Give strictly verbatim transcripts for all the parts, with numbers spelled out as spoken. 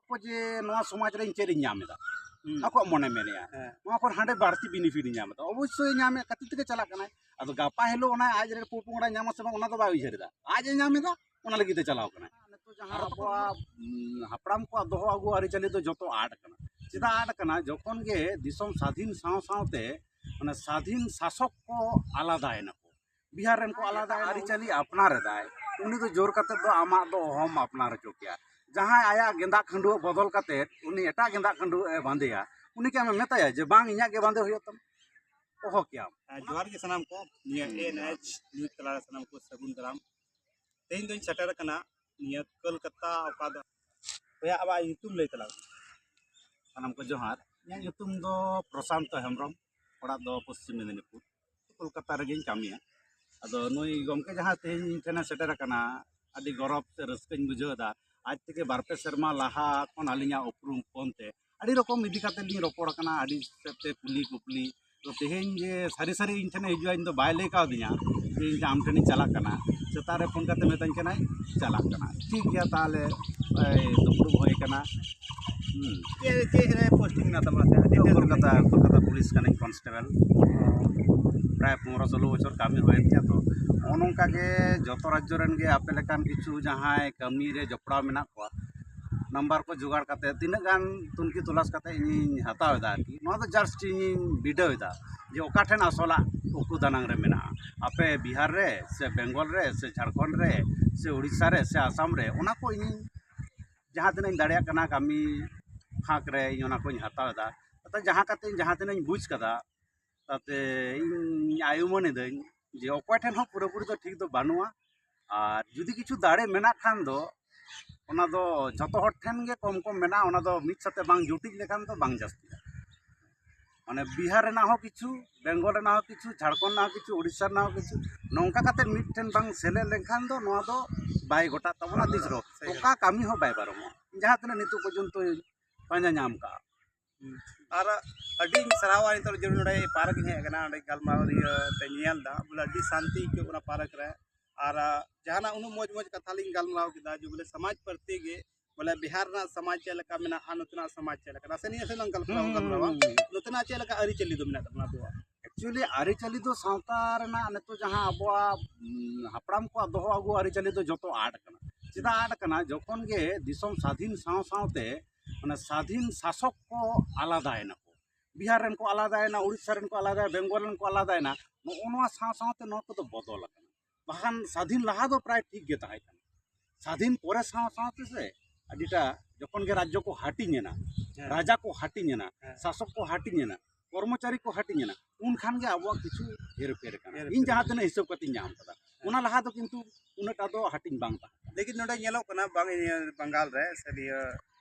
ᱠᱚ ᱡᱮ ᱱᱚᱣᱟ ᱥᱚᱢᱟᱡᱽ ᱨᱮ ᱤᱧ ᱪᱮᱫ ᱤᱧ ᱧᱟᱢ ᱮᱫᱟ, ᱦᱩᱸ᱾ ᱟᱠᱚᱣᱟᱜ ᱢᱚᱱᱮ ᱢᱮᱱᱮᱜᱼᱟ, ᱦᱮᱸ᱾ ᱱᱚᱣᱟ ᱠᱷᱚᱱ ᱦᱟᱸᱰᱮ ᱵᱟᱹᱲᱛᱤ ᱵᱮᱱᱤᱯᱷᱤᱴ ᱤᱧ ᱧᱟᱢ ᱮᱫᱟ᱾ ᱚᱵᱚᱥᱥᱳᱭ ᱧᱟᱢᱮᱫ ᱠᱷᱟᱹᱛᱤᱨ ᱛᱮᱜᱮ ᱪᱟᱞᱟᱜ ᱠᱟᱱᱟᱭ᱾ ᱟᱫᱚ ᱜᱟᱯᱟ ᱦᱤᱞᱳᱜ ᱚᱱᱟ ᱟᱡ ᱨᱮᱱ ᱯᱚᱼᱯᱚᱝᱲᱟ ᱧᱟᱢᱟ ᱥᱮ ᱵᱟᱝ, ᱚᱱᱟ ᱫᱚ ᱵᱟᱭ ᱩᱭᱦᱟᱹᱨ ᱮᱫᱟ᱾ ᱟᱡ ᱮ ᱧᱟᱢ ᱮᱫᱟ, ᱚᱱᱟ ᱞᱟᱹᱜᱤᱫ ᱛᱮ ᱪᱟᱞᱟᱣ ᱠᱟᱱᱟᱭ᱾ ᱱᱤᱛᱚᱜ ᱡᱟᱦᱟᱸ ᱟᱵᱚᱣᱟᱜ, ᱩᱸ, ᱦᱟᱯᱲᱟᱢ ᱠᱚᱣᱟᱜ ᱫᱚᱦᱚ ᱟᱹᱜᱩ ᱟᱹᱨᱤᱪᱟᱹᱞᱤ ᱫᱚ ᱡᱚᱛᱚ ᱟᱫ ᱟᱠᱟᱱᱟ᱾ ᱪᱮᱫᱟᱜ ᱟᱫ ᱟᱠᱟᱱᱟ? ᱡᱚᱠᱷᱚᱱ ᱜᱮ ᱫᱤᱥᱚᱢ ᱥᱟᱫᱷᱤᱱ ᱥᱟᱶ ᱥᱟᱶᱛᱮ ᱢᱟᱱᱮ ᱥᱟᱫᱷᱤᱱ ᱥᱟᱥᱚᱠ ᱠᱚ ᱟᱞᱟᱫᱟᱭᱮᱱᱟ ᱠᱚ᱾ ᱵᱤᱦᱟᱨ ᱨᱮᱱ ᱠᱚ ᱟᱞᱟᱫᱟ ᱟᱹᱨᱤᱪᱟᱹᱞᱤ ᱟᱯᱱᱟᱨ ᱮᱫᱟᱭ, ᱩᱱᱤ ᱫᱚ ᱡᱳᱨ ᱠᱟᱛᱮ ᱫᱚ ᱟᱢᱟᱜ ᱫᱚ ᱚᱦᱚᱢ ᱟᱯᱱᱟᱨ ᱦᱚᱪᱚ ᱠᱮᱭᱟ᱾ ᱡᱟᱦᱟᱸᱭ ᱟᱭᱟᱜ ᱜᱮᱸᱫᱟᱜ ᱠᱷᱟᱹᱰᱩᱣᱟᱹᱜ ᱵᱚᱫᱚᱞ ᱠᱟᱛᱮ ᱩᱱᱤ ᱮᱴᱟᱜ ᱜᱮᱸᱫᱟᱜ ᱠᱷᱟᱹᱰᱩᱣᱟᱹᱜ ᱮ ᱵᱟᱸᱫᱮᱭᱟ, ᱩᱱᱤ ᱠᱤ ᱟᱢᱮᱢ ᱢᱮᱛᱟᱭᱟ ᱡᱮ, "ᱵᱟᱝ, ᱤᱧᱟᱹᱜ ᱜᱮ ᱵᱟᱸᱫᱮ ᱦᱩᱭᱩᱜ ᱛᱟᱢᱟ"? ᱚᱦᱚ ᱠᱮᱭᱟᱢ᱾ ᱦᱮᱸ, ᱡᱚᱦᱟᱨ ᱜᱮ ᱥᱟᱱᱟᱢ ᱠᱚ᱾ ᱱᱤᱭᱟᱹ ᱦᱩᱸ᱾ ᱮᱱ ᱮᱪ ᱱᱤᱭᱩᱡᱽ ᱛᱟᱞᱟᱨᱮ ᱥᱟᱱᱟᱢ ᱠᱚ ᱥᱟᱹᱜᱩᱱ ᱫᱟᱨᱟᱢ᱾ ᱛᱮᱦᱮᱧ ᱫᱚᱧ ᱥᱮᱴᱮᱨ ᱟᱠᱟᱱᱟ ᱱᱤᱭᱟᱹ ᱠᱳᱞᱠᱟᱛᱟ, ᱚᱠᱟ ᱫᱚ, ᱵᱚᱭᱦᱟ, ᱟᱢᱟᱜ ᱧᱩᱛᱩᱢ ᱞᱟᱹᱭ ᱛᱟᱞᱟᱝ ᱢᱮ᱾ ᱥᱟᱱᱟᱢ ᱠᱚ ᱡᱚᱦᱟᱨ᱾ ᱤᱧᱟᱹᱜ ᱧᱩᱛᱩᱢ ᱫᱚ ᱯᱨᱚᱥᱟᱱᱛᱚ ᱦᱮᱢᱵᱨᱚᱢ, ᱚᱲᱟᱜ ᱫᱚ ᱯᱚᱥᱪᱤᱢ ᱢᱮᱫᱤᱱᱤᱯᱩᱨ, ᱠᱳᱞᱠᱟᱛᱟ ᱨᱮᱜᱮᱧ ᱠᱟᱹᱢᱤᱭᱟ᱾ ᱟᱫᱚ ᱱᱩᱭ ᱜᱚᱢᱠᱮ ᱡᱟᱦᱟᱸ ᱛᱮᱦᱮᱧ ᱤᱧ ᱴᱷᱮᱱᱮ ᱥᱮᱴᱮᱨ ᱟᱠᱟᱱᱟ, ᱟᱹᱰᱤ ᱜᱚᱨᱚᱵᱽ ᱥᱮ ᱨᱟᱹᱥᱠᱟᱹᱧ ᱵᱩᱡᱷᱟᱹᱣ ᱮᱫᱟ᱾ ᱟᱡ ᱛᱮᱜᱮ ᱵᱟᱨ ᱯᱮ ᱥᱮᱨᱢᱟ ᱞᱟᱦᱟ ᱠᱷᱚᱱ ᱟᱹᱞᱤᱧᱟᱜ ᱩᱯᱨᱩᱢ ᱯᱷᱳᱱ ᱛᱮ ᱟᱹᱰᱤ ᱨᱚᱠᱚᱢ ᱤᱫᱤ ᱠᱟᱛᱮ ᱞᱤᱧ ᱨᱚᱯᱚᱲ ᱟᱠᱟᱱᱟ, ᱟᱹᱰᱤ ᱥᱮᱫ ᱛᱮ ᱠᱩᱞᱤ ᱠᱩᱯᱞᱤ᱾ ᱛᱚ ᱛᱮᱦᱮᱧ ᱡᱮ ᱥᱟᱹᱨᱤ ᱥᱟᱹᱨᱤ ᱤᱧ ᱴᱷᱮᱱᱮ ᱦᱤᱡᱩᱜᱼᱟ, ᱤᱧ ᱫᱚ ᱵᱟᱭ ᱞᱟᱹᱭ ᱠᱟᱣᱫᱤᱧᱟ ᱡᱮ ᱤᱧ ᱟᱢ ᱴᱷᱮᱱᱤᱧ ᱪᱟᱞᱟᱜ ᱠᱟᱱᱟ᱾ ᱥᱮᱛᱟᱜ ᱨᱮ ᱯᱷᱳᱱ ᱠᱟᱛᱮ ᱢᱮᱛᱟᱹᱧ ᱠᱟᱱᱟᱭ, "ᱪᱟᱞᱟᱜ ᱠᱟᱱᱟ᱾" ᱴᱷᱤᱠ ᱜᱮᱭᱟ, ᱛᱟᱦᱚᱞᱮ ᱫᱩᱯᱲᱩᱵ ᱦᱩᱭ ᱠᱟᱱᱟ᱾ ᱦᱩᱸ᱾ ᱪᱮᱫ, ᱪᱮᱫ ᱨᱮ ᱯᱳᱥᱴᱤᱝ ᱢᱮᱱᱟᱜ ᱛᱟᱢᱟ? ᱠᱳᱞᱠᱟᱛᱟ, ᱠᱳᱞᱠᱟᱛᱟ ᱯᱩᱞᱤᱥ ᱠᱟᱹᱱᱟᱹᱧ, ᱠᱚᱱᱥᱴᱮᱵᱚᱞ᱾ ᱯᱨᱟᱭ ᱯᱚᱱᱨᱚ ᱥᱳᱞᱳ ᱵᱚᱪᱷᱚᱨ ᱠᱟᱹᱢᱤ ᱦᱩᱭᱮᱱ ᱛᱤᱧᱟ᱾ ᱛᱚ ᱱᱚᱜᱼᱚ ᱱᱚᱝᱠᱟ ᱜᱮ ᱡᱚᱛᱚ ᱨᱟᱡᱽᱡᱚ ᱨᱮᱱ ᱜᱮ ᱟᱯᱮ ᱞᱮᱠᱟᱱ ᱠᱤᱪᱷᱩ ᱡᱟᱦᱟᱸᱭ ᱠᱟᱹᱢᱤ ᱨᱮ ᱡᱚᱯᱲᱟᱣ ᱢᱮᱱᱟᱜ ᱠᱚᱣᱟ, ᱱᱟᱢᱵᱟᱨ ᱠᱚ ᱡᱚᱜᱟᱲ ᱠᱟᱛᱮ ᱛᱤᱱᱟᱹᱜ ᱜᱟᱱ ᱛᱩᱱᱠᱷᱤ ᱛᱚᱞᱟᱥ ᱠᱟᱛᱮ ᱤᱧᱤᱧ ᱦᱟᱛᱟᱣ ᱮᱫᱟ ᱟᱨᱠᱤ᱾ ᱱᱚᱣᱟ ᱫᱚ just ᱤᱧᱤᱧ ᱵᱤᱰᱟᱹᱣ ᱮᱫᱟ ᱡᱮ ᱚᱠᱟ ᱴᱷᱮᱱ ᱟᱥᱚᱞᱟᱜ ᱩᱠᱩ ᱫᱟᱱᱟᱝ ᱨᱮ ᱢᱮᱱᱟᱜᱼᱟ, ᱟᱯᱮ ᱵᱤᱦᱟᱨ ᱨᱮ ᱥᱮ ᱵᱮᱝᱜᱚᱞ ᱨᱮ ᱥᱮ ᱡᱷᱟᱲᱠᱷᱚᱸᱰ ᱨᱮ ᱥᱮ ᱩᱲᱤᱥᱥᱟ ᱨᱮ ᱥᱮ ᱟᱥᱟᱢ ᱨᱮ, ᱚᱱᱟ ᱠᱚ ᱤᱧᱤᱧ ᱡᱟᱦᱟᱸ ᱛᱤᱱᱟᱹᱜ ᱤᱧ ᱫᱟᱲᱮᱭᱟᱜ ᱠᱟᱱᱟ ᱠᱟᱹᱢᱤ ᱯᱷᱟᱸᱠ ᱨᱮ ᱤᱧ ᱚᱱᱟ ᱠᱚᱧ ᱦᱟᱛᱟᱣ ᱮᱫᱟ᱾ ᱛᱟᱛᱮ ᱡᱟᱦᱟᱸ ᱠᱟᱛᱮ ᱤᱧ ᱡᱟᱦᱟᱸ ᱛᱤᱱᱟᱹᱜ ᱤᱧ ᱵᱩᱡᱽ ᱠᱟᱫᱟ, ᱛᱟᱛᱮ ᱤᱧ ᱟᱭᱩᱢᱟᱹᱱ ᱮᱫᱟᱹᱧ ᱡᱮ ᱚᱠᱚᱭ ᱴᱷᱮᱱ ᱦᱚᱸ ᱯᱩᱨᱟᱹᱯᱩᱨᱤ ᱫᱚ ᱴᱷᱤᱠ ᱫᱚ ᱵᱟᱹᱱᱩᱜᱼᱟ᱾ ᱟᱨ ᱡᱩᱫᱤ ᱠᱤᱪᱷᱩ ᱫᱟᱲᱮ ᱢᱮᱱᱟᱜ ᱠᱷᱟᱱ ᱫᱚ ᱚᱱᱟ ᱫᱚ ᱡᱷᱚᱛᱚ ᱦᱚᱲ ᱴᱷᱮᱱ ᱜᱮ ᱠᱚᱢ ᱠᱚᱢ ᱢᱮᱱᱟᱜᱼᱟ, ᱚᱱᱟ ᱫᱚ ᱢᱤᱫ ᱥᱟᱛᱮ ᱵᱟᱝ ᱡᱩᱴᱤᱡ ᱞᱮᱠᱷᱟᱱ ᱫᱚ ᱵᱟᱝ ᱡᱟᱹᱥᱛᱤᱜᱼᱟ᱾ ᱢᱟᱱᱮ ᱵᱤᱦᱟᱨ ᱨᱮᱱᱟᱜ ᱦᱚᱸ ᱠᱤᱪᱷᱩ, ᱵᱮᱝᱜᱚᱞ ᱨᱮᱱᱟᱜ ᱦᱚᱸ ᱠᱤᱪᱷᱩ, ᱡᱷᱟᱲᱠᱷᱚᱸᱰ ᱨᱮᱱᱟᱜ ᱦᱚᱸ ᱠᱤᱪᱷᱩ, ᱱᱚᱝᱠᱟ ᱠᱟᱛᱮ ᱢᱤᱫᱴᱷᱮᱱ ᱵᱟᱝ ᱥᱮᱞᱮᱫ ᱞᱮᱱᱠᱷᱟᱱ ᱫᱚ ᱱᱚᱣᱟ ᱫᱚ ᱵᱟᱭ ᱜᱚᱴᱟᱜ ᱛᱟᱵᱚᱱᱟ ᱛᱤᱥ ᱨᱮᱦᱚᱸ᱾ ᱥᱟᱹᱨᱤ ᱠᱟᱛᱷᱟ᱾ ᱚᱠᱟ ᱠᱟᱹᱢᱤ ᱦᱚᱸ ᱵᱟᱭ ᱯᱟᱨᱚᱢᱚᱜᱼᱟ, ᱡᱟᱦᱟᱸ ᱛᱤᱱᱟᱹᱜ ᱱᱤᱛᱚᱜ ᱯᱚᱨᱡᱚᱱᱛᱚ ᱯᱟᱸᱡᱟ ᱧᱟᱢ ᱠᱟᱜᱼᱟ᱾ ᱦᱩᱸ᱾ ᱟᱨ ᱟᱹᱰᱤᱧ ᱥᱟᱨᱦᱟᱣᱟ ᱱᱤᱛᱚᱜ ᱡᱮ ᱱᱚᱰᱮ ᱯᱟᱨᱠ ᱤᱧ ᱦᱮᱡ ᱟᱠᱟᱱᱟ, ᱚᱸᱰᱮ ᱜᱟᱞᱢᱟᱨᱟᱣ ᱤᱭᱟᱹ ᱛᱮ ᱧᱮᱞ ᱮᱫᱟ, ᱵᱚᱞᱮ ᱟᱹᱰᱤ ᱥᱟᱱᱛᱤ ᱟᱹᱭᱠᱟᱹᱜ ᱠᱟᱱᱟ ᱯᱟᱨᱠ ᱨᱮ᱾ ᱟᱨ ᱡᱟᱦᱟᱱᱟᱜ ᱩᱱᱟᱹᱜ ᱢᱚᱡᱽ ᱢᱚᱡᱽ ᱠᱟᱛᱷᱟ ᱞᱤᱧ ᱜᱟᱞᱢᱟᱨᱟᱣ ᱠᱮᱫᱟ ᱡᱮ ᱵᱚᱞᱮ ᱥᱚᱢᱟᱡᱽ ᱯᱨᱚᱛᱤ ᱜᱮ ᱵᱚᱞᱮ ᱵᱤᱦᱟᱨ ᱨᱮᱱᱟᱜ ᱥᱚᱢᱟᱡᱽ ᱪᱮᱫ ᱞᱮᱠᱟ ᱢᱮᱱᱟᱜᱼᱟ, ᱱᱚᱛᱮᱱᱟᱜ ᱥᱚᱢᱟᱡᱽ ᱪᱮᱫ ᱞᱮᱠᱟ, ᱥᱮ ᱱᱤᱭᱟᱹ ᱥᱮᱫ ᱞᱟᱝ ᱜᱟᱞᱢᱟᱨᱟᱣ ᱦᱩᱸ, ᱜᱟᱞᱢᱟᱨᱟᱣᱟ᱾ ᱦᱩᱸ᱾ ᱱᱚᱛᱮᱱᱟᱜ ᱪᱮᱫ ᱞᱮᱠᱟ ᱟᱹᱨᱤᱪᱟᱹᱞᱤ ᱫᱚ ᱢᱮᱱᱟᱜ ᱛᱟᱵᱚᱱᱟ ᱟᱵᱚᱣᱟᱜ? ᱮᱠᱪᱩᱭᱮᱞᱤ ᱟᱹᱨᱤᱪᱟᱹᱞᱤ ᱫᱚ ᱥᱟᱶᱛᱟ ᱨᱮᱱᱟᱜ ᱱᱤᱛᱚᱜ ᱡᱟᱦᱟᱸ ᱟᱵᱚᱣᱟᱜ, ᱩᱸ, ᱦᱟᱯᱲᱟᱢ ᱠᱚᱣᱟᱜ ᱫᱚᱦᱚ ᱟᱹᱜᱩ ᱟᱹᱨᱤᱪᱟᱹᱞᱤ ᱫᱚ ᱡᱚᱛᱚ ᱟᱫ ᱟᱠᱟᱱᱟ᱾ ᱪᱮᱫᱟᱜ ᱟᱫ ᱟᱠᱟᱱᱟ? ᱡᱚᱠᱷᱚᱱ ᱜᱮ ᱫᱤᱥᱚᱢ ᱥᱟᱫᱷᱤᱱ ᱥᱟᱶ ᱥᱟᱶᱛᱮ ᱢᱟᱱᱮ ᱥᱟᱫᱷᱤᱱ ᱥᱟᱥᱚᱠ ᱠᱚ ᱟᱞᱟᱫᱟᱭᱮᱱᱟ ᱠᱚ᱾ ᱵᱤᱦᱟᱨ ᱨᱮᱱ ᱠᱚ ᱟᱞᱟᱫᱟᱭᱮᱱᱟ, ᱩᱲᱤᱥᱥᱟ ᱨᱮᱱ ᱠᱚ ᱟᱞᱟᱫᱟᱭᱮᱱᱟ, ᱵᱮᱝᱜᱚᱞ ᱨᱮᱱ ᱠᱚ ᱟᱞᱟᱫᱟᱭᱮᱱᱟ᱾ ᱱᱚᱜᱼᱚ ᱱᱚᱣᱟ ᱥᱟᱶ ᱥᱟᱶᱛᱮ ᱱᱚᱣᱟ ᱠᱚᱫᱚ ᱵᱚᱫᱚᱞ ᱟᱠᱟᱱᱟ᱾ ᱵᱟᱠᱷᱟᱱ ᱥᱟᱫᱷᱤᱱ ᱞᱟᱦᱟ ᱫᱚ ᱯᱨᱟᱭ ᱴᱷᱤᱠ ᱜᱮ ᱛᱟᱦᱮᱸ ᱠᱟᱱᱟ᱾ ᱥᱟᱫᱷᱤᱱ ᱯᱚᱨᱮ ᱥᱟᱶ ᱥᱟᱶᱛᱮ ᱥᱮ ᱟᱹᱰᱤᱴᱟ ᱡᱚᱠᱷᱚᱱ ᱜᱮ ᱨᱟᱡᱽᱡᱚ ᱠᱚ ᱦᱟᱹᱴᱤᱧ ᱮᱱᱟ, ᱦᱮᱸ᱾ ᱨᱟᱡᱟ ᱠᱚ ᱦᱟᱹᱴᱤᱧ ᱮᱱᱟ, ᱦᱮᱸ᱾ ᱥᱟᱥᱚᱠ ᱠᱚ ᱦᱟᱹᱴᱤᱧ ᱮᱱᱟ, ᱠᱚᱨᱢᱚᱪᱟᱨᱤ ᱠᱚ ᱦᱟᱹᱴᱤᱧ ᱮᱱᱟ, ᱩᱱ ᱠᱷᱟᱱ ᱜᱮ ᱟᱵᱚᱣᱟᱜ ᱠᱤᱪᱷᱩ ᱦᱮᱨᱯᱷᱮᱨ ᱠᱟᱱᱟ᱾ ᱦᱮᱨᱯᱷᱮᱨ ᱤᱧ ᱡᱟᱦᱟᱸ ᱠᱟᱱᱟ᱾ ᱛᱤᱱᱟᱹᱜ ᱦᱤᱥᱟᱹᱵ ᱠᱟᱛᱮᱧ ᱧᱟᱢ ᱠᱟᱫᱟ, ᱦᱮᱸ᱾ ᱚᱱᱟ ᱞᱟᱦᱟ ᱫᱚ ᱠᱤᱱᱛᱩ ᱩᱱᱟᱹᱜ ᱴᱟ ᱫᱚ ᱦᱟᱹᱴᱤᱧ ᱵᱟᱝ ᱛᱟᱦᱮᱸ ᱠᱟᱱᱟ᱾ ᱞᱮᱠᱤᱱ ᱱᱚᱰᱮ ᱧᱮᱞᱚᱜ ᱠᱟᱱᱟ, ᱵᱟᱝ ᱤᱭᱟᱹ ᱵᱟᱝᱜᱟᱞ ᱨᱮ ᱥᱮ ᱱᱤᱭᱟᱹ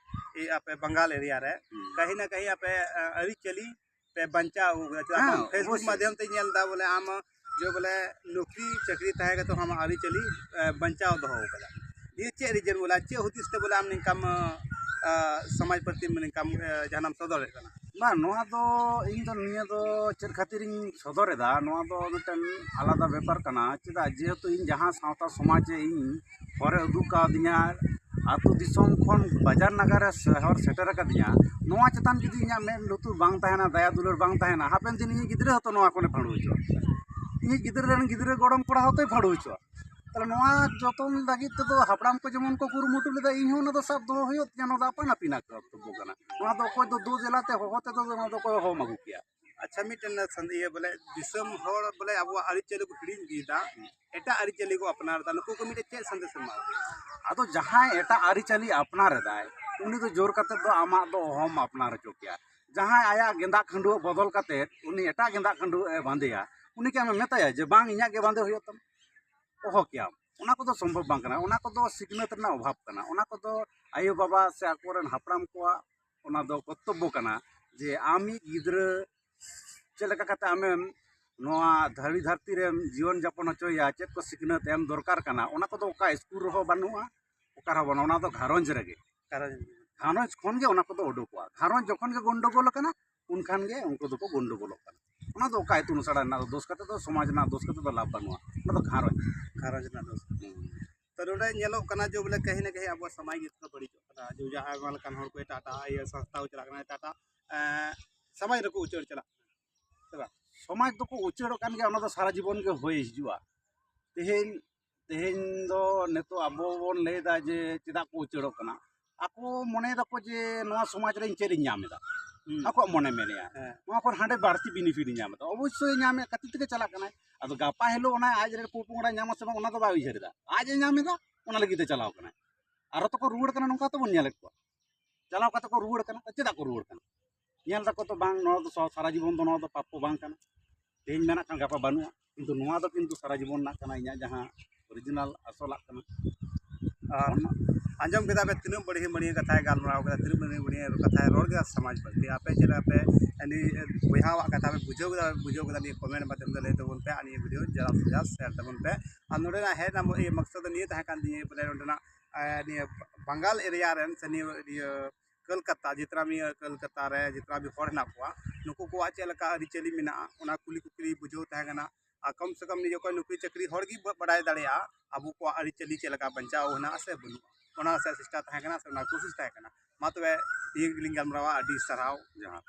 ᱮ ᱟᱯᱮ ᱵᱟᱝᱜᱟᱞ ᱮᱨᱤᱭᱟ ᱨᱮ ᱦᱩᱸ᱾ ᱠᱟᱹᱦᱤ ᱱᱟ ᱠᱟᱹᱦᱤ ᱟᱯᱮ, ᱟ, ᱟᱹᱨᱤᱪᱟᱹᱞᱤ ᱯᱮ ᱵᱟᱧᱪᱟᱣ ᱟᱹᱜᱩ ᱠᱟᱫᱟ᱾ ᱪᱮᱫᱟᱜ ᱦᱮᱸ, ᱵᱟᱝ? Facebook ᱚᱵᱚᱥᱥᱳᱭ᱾ ᱢᱟᱫᱽᱫᱷᱚᱢ ᱛᱮ ᱧᱮᱞ ᱮᱫᱟ ᱵᱚᱞᱮ ᱟᱢ ᱡᱮ ᱵᱚᱞᱮ ᱱᱚᱠᱨᱤ ᱪᱟᱹᱠᱨᱤ ᱛᱟᱦᱮᱸ ᱠᱟᱛᱮ ᱦᱚᱸ ᱟᱢᱟᱜ ᱟᱹᱨᱤᱪᱟᱹᱞᱤ, ᱮ, ᱵᱟᱧᱪᱟᱣ ᱫᱚᱦᱚ ᱟᱠᱟᱫᱟ᱾ ᱱᱤᱭᱟᱹ ᱪᱮᱫ ᱨᱤᱡᱮᱱ ᱵᱚᱞᱮ, ᱪᱮᱫ ᱦᱩᱫᱤᱥ ᱛᱮ ᱵᱚᱞᱮ ᱟᱢ ᱱᱤᱝᱠᱟᱢ, ᱟ, ᱥᱚᱢᱟᱡᱽ ᱯᱨᱚᱛᱤ ᱱᱤᱝᱠᱟᱢ, ᱮ, ᱡᱟᱦᱟᱱᱟᱜ ᱮᱢ ᱥᱚᱫᱚᱨᱮᱫ ᱠᱟᱱᱟ? ᱵᱟᱝ, ᱱᱚᱣᱟ ᱫᱚ ᱤᱧ ᱫᱚ ᱱᱤᱭᱟᱹ ᱫᱚ ᱪᱮᱫ ᱠᱷᱟᱹᱛᱤᱨᱤᱧ ᱥᱚᱫᱚᱨ ᱮᱫᱟ, ᱱᱚᱣᱟ ᱫᱚ ᱢᱤᱫᱴᱮᱱ ᱟᱞᱟᱫᱟ ᱵᱮᱯᱟᱨ ᱠᱟᱱᱟ᱾ ᱪᱮᱫᱟᱜ? ᱡᱮᱦᱮᱛᱩ ᱤᱧ ᱡᱟᱦᱟᱸ ᱥᱟᱶᱛᱟ ᱥᱚᱢᱟᱡᱽ ᱮ ᱤᱧ ᱦᱚᱨᱮ ᱩᱫᱩᱜ ᱠᱟᱣᱫᱤᱧᱟ, ᱟᱹᱛᱩ ᱫᱤᱥᱚᱢ ᱠᱷᱚᱱ ᱵᱟᱡᱟᱨ ᱱᱟᱜᱟᱨ ᱨᱮ ᱥᱚᱦᱚᱨ ᱥᱮᱴᱮᱨ ᱟᱠᱟᱫᱤᱧᱟ, ᱱᱚᱣᱟ ᱪᱮᱛᱟᱱ ᱡᱩᱫᱤ ᱤᱧᱟᱹᱜ ᱢᱮᱫ ᱞᱩᱛᱩᱨ ᱵᱟᱝ ᱛᱟᱦᱮᱱᱟ, ᱫᱟᱭᱟ ᱫᱩᱞᱟᱹᱲ ᱵᱟᱝ ᱛᱟᱦᱮᱱᱟ, ᱦᱟᱯᱮᱱ ᱫᱤᱱ ᱤᱧᱤᱡ ᱜᱤᱫᱽᱨᱟᱹ ᱦᱚᱸᱛᱚ ᱱᱚᱣᱟ ᱠᱷᱚᱱᱮ ᱯᱷᱟᱹᱲᱩ ᱦᱚᱪᱚᱜᱼᱟ᱾ ᱤᱧᱤᱡ ᱜᱤᱫᱽᱨᱟᱹ ᱨᱮᱱ ᱜᱤᱫᱽᱨᱟᱹ ᱜᱚᱲᱚᱢ ᱠᱚᱲᱟ ᱦᱚᱸᱛᱚᱭ ᱯᱷᱟᱹᱲᱩ ᱦᱚᱪᱚᱜᱼᱟ᱾ ᱛᱟᱦᱞᱮ ᱱᱚᱣᱟ ᱡᱚᱛᱚᱱ ᱞᱟᱹᱜᱤᱫ ᱛᱮᱫᱚ ᱦᱟᱯᱲᱟᱢ ᱠᱚ ᱡᱮᱢᱚᱱ ᱠᱚ ᱠᱩᱨᱩᱢᱩᱴᱩ ᱞᱮᱫᱟ, ᱤᱧ ᱦᱚᱸ ᱚᱱᱟ ᱫᱚ ᱥᱟᱵ ᱫᱚᱦᱚ ᱦᱩᱭᱩᱜ ᱛᱤᱧᱟ, ᱱᱚᱣᱟ ᱫᱚ ᱟᱯᱟᱱ ᱟᱹᱯᱤᱱᱟᱜ ᱠᱚᱨᱛᱚᱵᱵᱚ ᱠᱟᱱᱟ᱾ ᱱᱚᱣᱟ ᱫᱚ ᱚᱠᱚᱭ ᱫᱚ ᱫᱩ ᱫᱮᱞᱟ ᱛᱮ ᱦᱚᱦᱚ ᱛᱮᱫᱚ ᱱᱚᱣᱟ ᱫᱚ ᱚᱠᱚᱭ ᱦᱚᱦᱚᱢ ᱟᱹᱜᱩ ᱠᱮᱭᱟ? ᱟᱪᱪᱷᱟ, ᱢᱤᱫᱴᱮᱱ ᱥᱟᱱ-, ᱤᱭᱟᱹ ᱵᱚᱞᱮ ᱫᱤᱥᱚᱢ ᱦᱚᱲ ᱵᱚᱞᱮ ᱟᱵᱚᱣᱟᱜ ᱟᱹᱨᱤᱪᱟᱹᱞᱤ ᱠᱚ ᱦᱤᱲᱤᱧ ᱤᱫᱤᱭᱮᱫᱟ, ᱮᱴᱟᱜ ᱟᱹᱨᱤᱪᱟᱹᱞᱤ ᱠᱚ ᱟᱯᱱᱟᱨ ᱮᱫᱟ, ᱱᱩᱠᱩ ᱠᱚ ᱢᱤᱫᱴᱮᱱ ᱪᱮᱫ ᱥᱟᱸᱫᱮᱥ ᱮᱢᱟ ᱠᱚᱣᱟ? ᱟᱫᱚ ᱡᱟᱦᱟᱸᱭ ᱮᱴᱟᱜ ᱟᱹᱨᱤᱪᱟᱹᱞᱤ ᱟᱯᱱᱟᱨ ᱮᱫᱟᱭ, ᱩᱱᱤ ᱫᱚ ᱡᱳᱨ ᱠᱟᱛᱮ ᱫᱚ ᱟᱢᱟᱜ ᱫᱚ ᱚᱦᱚᱢ ᱟᱯᱱᱟᱨ ᱦᱚᱪᱚ ᱠᱮᱭᱟ᱾ ᱡᱟᱦᱟᱸᱭ ᱟᱭᱟᱜ ᱜᱮᱸᱫᱟᱜ ᱠᱷᱟᱹᱰᱩᱣᱟᱹᱜ ᱵᱚᱫᱚᱞ ᱠᱟᱛᱮ ᱩᱱᱤ ᱮᱴᱟᱜ ᱜᱮᱸᱫᱟᱜ ᱠᱷᱟᱹᱰᱩᱣᱟᱹᱜ ᱮ ᱵᱟᱸᱫᱮᱭᱟ, ᱩᱱᱤ ᱠᱤ ᱟᱢᱮᱢ ᱢᱮᱛᱟᱭᱟ ᱡᱮ, "ᱵᱟᱝ, ᱤᱧᱟᱹᱜ ᱜᱮ ᱵᱟᱸᱫᱮ ᱦᱩᱭᱩᱜ ᱛᱟᱢᱟ"? ᱚᱦᱚ ᱠᱮᱭᱟᱢ᱾ ᱚᱱᱟ ᱠᱚᱫᱚ ᱥᱚᱢᱵᱷᱚᱵ ᱵᱟᱝ ᱠᱟᱱᱟ᱾ ᱚᱱᱟ ᱠᱚᱫᱚ ᱥᱤᱠᱷᱱᱟᱹᱛ ᱨᱮᱱᱟᱜ ᱚᱵᱷᱟᱵ ᱠᱟᱱᱟ᱾ ᱚᱱᱟ ᱠᱚᱫᱚ ᱟᱭᱳᱼᱵᱟᱵᱟ ᱥᱮ ᱟᱠᱚᱨᱮᱱ ᱦᱟᱯᱲᱟᱢ ᱠᱚᱣᱟᱜ ᱚᱱᱟ ᱫᱚ ᱠᱚᱨᱛᱚᱵᱵᱚ ᱠᱟᱱᱟ ᱡᱮ ᱟᱢᱤᱡ ᱜᱤᱫᱽᱨᱟᱹ ᱪᱮᱫ ᱞᱮᱠᱟ ᱠᱟᱛᱮ ᱟᱢᱮᱢ ᱱᱚᱣᱟ ᱫᱷᱟᱹᱨᱤ ᱫᱷᱟᱹᱨᱛᱤ ᱨᱮᱢ ᱡᱤᱭᱚᱱ ᱡᱟᱯᱚᱱ ᱦᱚᱪᱚᱭᱮᱭᱟ, ᱪᱮᱫ ᱠᱚ ᱥᱤᱠᱷᱱᱟᱹᱛ ᱮᱢ ᱫᱚᱨᱠᱟᱨ ᱠᱟᱱᱟ, ᱚᱱᱟ ᱠᱚᱫᱚ ᱚᱠᱟ ᱥᱠᱩᱞ ᱨᱮᱦᱚᱸ ᱵᱟᱹᱱᱩᱜᱼᱟ, ᱚᱠᱟ ᱨᱮᱦᱚᱸ ᱵᱟᱹᱱᱩᱜᱼᱟ᱾ ᱚᱱᱟ ᱫᱚ ᱜᱷᱟᱨᱚᱸᱡᱽ ᱨᱮᱜᱮ᱾ ᱜᱷᱟᱨᱚᱸᱡᱽ᱾ ᱜᱷᱟᱨᱚᱸᱡᱽ ᱠᱷᱚᱱ ᱜᱮ ᱚᱱᱟ ᱠᱚᱫᱚ ᱩᱰᱩᱠᱚᱜᱼᱟ᱾ ᱜᱷᱟᱨᱚᱸᱡᱽ ᱡᱚᱠᱷᱚᱱ ᱜᱮ ᱜᱚᱱᱰᱚᱜᱳᱞ ᱟᱠᱟᱱᱟ, ᱩᱱᱠᱷᱟᱱ ᱜᱮ ᱩᱱᱠᱩ ᱫᱚᱠᱚ ᱜᱚᱱᱰᱚᱜᱳᱞᱚᱜ ᱠᱟᱱᱟ᱾ ᱚᱱᱟ ᱫᱚ ᱚᱠᱟ ᱤᱛᱩᱱ ᱟᱥᱲᱟ ᱨᱮᱱᱟᱜ ᱫᱚ ᱫᱳᱥ ᱠᱟᱛᱮ ᱫᱚ, ᱥᱚᱢᱟᱡᱽ ᱨᱮᱱᱟᱜ ᱫᱳᱥ ᱠᱟᱛᱮ ᱫᱚ ᱞᱟᱵᱷ ᱵᱟᱹᱱᱩᱜᱼᱟ᱾ ᱚᱱᱟ ᱫᱚ ᱜᱷᱟᱨᱚᱸᱡᱽ᱾ ᱜᱷᱟᱨᱚᱸᱡᱽ ᱨᱮᱱᱟᱜ ᱫᱳᱥ᱾ ᱦᱩᱸ᱾ ᱛᱚ ᱱᱚᱰᱮ ᱧᱮᱞᱚᱜ ᱠᱟᱱᱟ ᱡᱮ ᱵᱚᱞᱮ ᱠᱟᱹᱦᱤ ᱱᱟ ᱠᱟᱹᱦᱤ ᱟᱵᱚᱣᱟᱜ ᱥᱚᱢᱟᱡᱽ ᱱᱤᱛᱚᱜ ᱫᱚ ᱵᱟᱹᱲᱤᱡᱚᱜ ᱠᱟᱱᱟ᱾ ᱠᱟᱛᱷᱟ, ᱡᱮ ᱡᱟᱦᱟᱸ ᱟᱭᱢᱟ ᱞᱮᱠᱟᱱ ᱦᱚᱲ ᱠᱚ ᱮᱴᱟᱜ ᱮᱴᱟᱜ ᱤᱭᱟᱹ ᱥᱚᱝᱥᱛᱷᱟ ᱠᱚ ᱪᱟᱞᱟᱜ ᱠᱟᱱᱟ, ᱮᱴᱟᱜ ᱮᱴᱟᱜ, ᱮᱸ, ᱥᱚᱢᱟᱡᱽ ᱨᱮᱠᱚ ᱩᱪᱟᱹᱲ ᱪᱟᱞᱟᱜ ᱠᱟᱱᱟ, ᱥᱮ ᱵᱟᱝ? ᱥᱚᱢᱟᱡᱽ ᱫᱚᱠᱚ ᱩᱪᱟᱹᱲᱚᱜ ᱠᱟᱱ ᱜᱮᱭᱟ, ᱚᱱᱟ ᱫᱚ ᱥᱟᱨᱟ ᱡᱤᱵᱚᱱ ᱜᱮ ᱦᱩᱭ ᱦᱤᱡᱩᱜᱼᱟ᱾ ᱛᱮᱦᱮᱧ, ᱛᱮᱦᱮᱧ ᱫᱚ ᱱᱤᱛᱚᱜ ᱟᱵᱚ ᱵᱚᱱ ᱞᱟᱹᱭᱫᱟ ᱡᱮ ᱪᱮᱫᱟᱜ ᱠᱚ ᱩᱪᱟᱹᱲᱚᱜ ᱠᱟᱱᱟ, ᱟᱠᱚ ᱢᱚᱱᱮ ᱫᱟᱠᱚ ᱡᱮ ᱱᱚᱣᱟ ᱥᱚᱢᱟᱡᱽ ᱨᱮ ᱤᱧ ᱪᱮᱫ ᱤᱧ ᱧᱟᱢ ᱮᱫᱟ, ᱦᱩᱸ᱾ ᱟᱠᱚᱣᱟᱜ ᱢᱚᱱᱮ ᱢᱮᱱᱮᱜᱼᱟ᱾ ᱦᱮᱸ᱾ ᱱᱚᱣᱟ ᱠᱷᱚᱱ ᱦᱟᱸᱰᱮ ᱵᱟᱹᱲᱛᱤ benefit ᱤᱧ ᱧᱟᱢ ᱮᱫᱟ, ᱚᱵᱚᱥᱥᱳᱭ ᱧᱟᱢᱮᱫ ᱠᱷᱟᱹᱛᱤᱨ ᱛᱮᱜᱮ ᱪᱟᱞᱟᱜ ᱠᱟᱱᱟᱭ᱾ ᱟᱫᱚ ᱜᱟᱯᱟ ᱦᱤᱞᱳᱜ ᱚᱱᱟ ᱟᱡ ᱨᱮᱱ ᱯᱚᱼᱯᱚᱝᱲᱟᱭ ᱧᱟᱢᱟ ᱥᱮ ᱵᱟᱝ, ᱚᱱᱟ ᱫᱚ ᱵᱟᱭ ᱩᱭᱦᱟᱹᱨ ᱮᱫᱟ, ᱟᱡ ᱮ ᱧᱟᱢ ᱮᱫᱟ, ᱚᱱᱟ ᱞᱟᱹᱜᱤᱫ ᱛᱮ ᱪᱟᱞᱟᱣ ᱠᱟᱱᱟᱭ᱾ ᱟᱨᱚ ᱛᱚᱠᱚ ᱨᱩᱣᱟᱹᱲ ᱠᱟᱱᱟ, ᱱᱚᱝᱠᱟ ᱛᱮᱵᱚᱱ ᱧᱮᱞᱮᱫ ᱠᱚᱣᱟ᱾ ᱪᱟᱞᱟᱣ ᱠᱟᱛᱮ ᱠᱚ ᱨᱩᱣᱟᱹᱲ ᱠᱟᱱᱟ, ᱪᱮᱫᱟᱜ ᱠᱚ ᱨᱩᱣᱟᱹᱲ ᱠᱟᱱᱟ? ᱧᱮᱞ ᱫᱟᱠᱚ ᱛᱚ ᱵᱟᱝ, ᱱᱚᱣᱟ ᱫᱚ ᱥᱟ-, ᱥᱟᱨᱟ ᱡᱤᱵᱚᱱ ᱫᱚ ᱱᱚᱣᱟ ᱫᱚ ᱯᱟᱯ ᱠᱚ ᱵᱟᱝ ᱠᱟᱱᱟ, ᱛᱮᱦᱮᱧ ᱢᱮᱱᱟᱜ ᱠᱷᱟᱱ ᱜᱟᱯᱟ ᱵᱟᱹᱱᱩᱜᱼᱟ, ᱠᱤᱱᱛᱩ ᱱᱚᱣᱟ ᱫᱚ ᱠᱤᱱᱛᱩ ᱥᱟᱨᱟ ᱡᱤᱵᱚᱱ ᱨᱮᱱᱟᱜ ᱠᱟᱱᱟ, ᱤᱧᱟᱹᱜ ᱡᱟᱦᱟᱸ original ᱟᱥᱚᱞᱟᱜ ᱠᱟᱱᱟ᱾ ᱟᱨ ᱚᱱᱟ ᱟᱸᱡᱚᱢ ᱠᱮᱫᱟ ᱯᱮ, ᱛᱤᱱᱟᱹᱜ ᱵᱟᱹᱲᱤᱡ ᱵᱟᱹᱲᱤᱡ ᱠᱟᱛᱷᱟᱭ ᱜᱟᱞᱢᱟᱨᱟᱣ ᱠᱮᱫᱟ, ᱛᱤᱱᱟᱹᱜ ᱵᱟᱹᱲᱤᱡ ᱵᱟᱹᱲᱤᱡ ᱠᱟᱛᱷᱟᱭ ᱨᱚᱲ ᱠᱮᱫᱟ ᱥᱚᱢᱟᱡᱽ ᱯᱨᱚᱛᱤ᱾ ᱟᱯᱮ ᱪᱮᱫ ᱞᱮᱠᱟ ᱯᱮ, ᱩᱱᱤ ᱵᱚᱭᱦᱟᱣᱟᱜ ᱠᱟᱛᱷᱟ ᱯᱮ ᱵᱩᱡᱷᱟᱹᱣ ᱠᱮᱫᱟ, ᱵᱩᱡᱷᱟᱹᱣ ᱠᱮᱫᱟ, ᱱᱤᱭᱟᱹ comment ᱢᱟᱫᱽᱫᱷᱚᱢ ᱛᱮ ᱞᱟᱹᱭ ᱛᱟᱵᱚᱱ ᱯᱮ, ᱟᱨ ᱱᱤᱭᱟᱹ video ᱡᱟᱫᱟ ᱥᱮ ᱡᱟᱫᱟ share ᱛᱟᱵᱚᱱ ᱯᱮ᱾ ᱟᱨ ᱱᱚᱰᱮᱱᱟᱜ ᱦᱮᱡ ᱨᱮᱱᱟᱜ ᱢᱚ-, ᱤᱭᱟᱹ ᱢᱚᱠᱥᱚᱫ ᱫᱚ ᱱᱤᱭᱟᱹ ᱛᱟᱦᱮᱸ ᱠᱟᱱ ᱛᱤᱧᱟᱹ, ᱵᱚᱞᱮ ᱱᱚᱰᱮᱱᱟᱜ, ᱮ, ᱱᱤᱭᱟᱹ ᱵᱟᱝᱜᱟᱞ area ᱨᱮᱱ ᱥᱮ ᱱᱤᱭᱟᱹ, ᱱᱤᱭᱟᱹ ᱠᱳᱞᱠᱟᱛᱟ, ᱡᱤᱛᱨᱟᱵᱤ, ᱠᱳᱞᱠᱟᱛᱟ ᱨᱮ ᱡᱤᱛᱨᱟᱵᱤ ᱦᱚᱲ ᱦᱮᱱᱟᱜ ᱠᱚᱣᱟ, ᱱᱩᱠᱩ ᱠᱚᱣᱟᱜ ᱪᱮᱫ ᱞᱮᱠᱟ ᱟᱹᱨᱤᱪᱟᱹᱞᱤ ᱢᱮᱱᱟᱜᱼᱟ, ᱚᱱᱟ ᱠᱩᱞᱤ ᱠᱩᱠᱞᱤ ᱵᱩᱡᱷᱟᱹᱣ ᱛᱟᱦᱮᱸ ᱠᱟᱱᱟ᱾ ᱟᱨ ᱠᱚᱢ ᱥᱮ ᱠᱚᱢ ᱱᱤᱡᱮ ᱚᱠᱚᱭ ᱱᱩᱠᱨᱤ ᱪᱟᱹᱠᱨᱤ ᱦᱚᱲ ᱜᱮ ᱵᱟ-, ᱵᱟᱰᱟᱭ ᱫᱟᱲᱮᱭᱟᱜᱼᱟ, ᱟᱵᱚ ᱠᱚᱣᱟᱜ ᱟᱹᱨᱤᱪᱟᱹᱞᱤ ᱪᱮᱫ ᱞᱮᱠᱟ ᱵᱟᱧᱪᱟᱣ ᱦᱮᱱᱟᱜᱼᱟ ᱥᱮ ᱵᱟᱹᱱᱩᱜᱼᱟ, ᱚᱱᱟ ᱥᱮ ᱪᱮᱥᱴᱟ ᱛᱟᱦᱮᱸ ᱠᱟᱱᱟ ᱥᱮ ᱚᱱᱟ ᱠᱳᱥᱤᱥ ᱛᱟᱦᱮᱸ ᱠᱟᱱᱟ᱾ ᱢᱟ ᱛᱚᱵᱮ ᱱᱤᱭᱟᱹ ᱜᱮᱞᱤᱧ ᱜᱟᱞᱢᱟᱨᱟᱣᱟ, ᱟᱹᱰᱤ ᱥᱟᱨᱦᱟᱣ, ᱡᱚᱦᱟᱨ᱾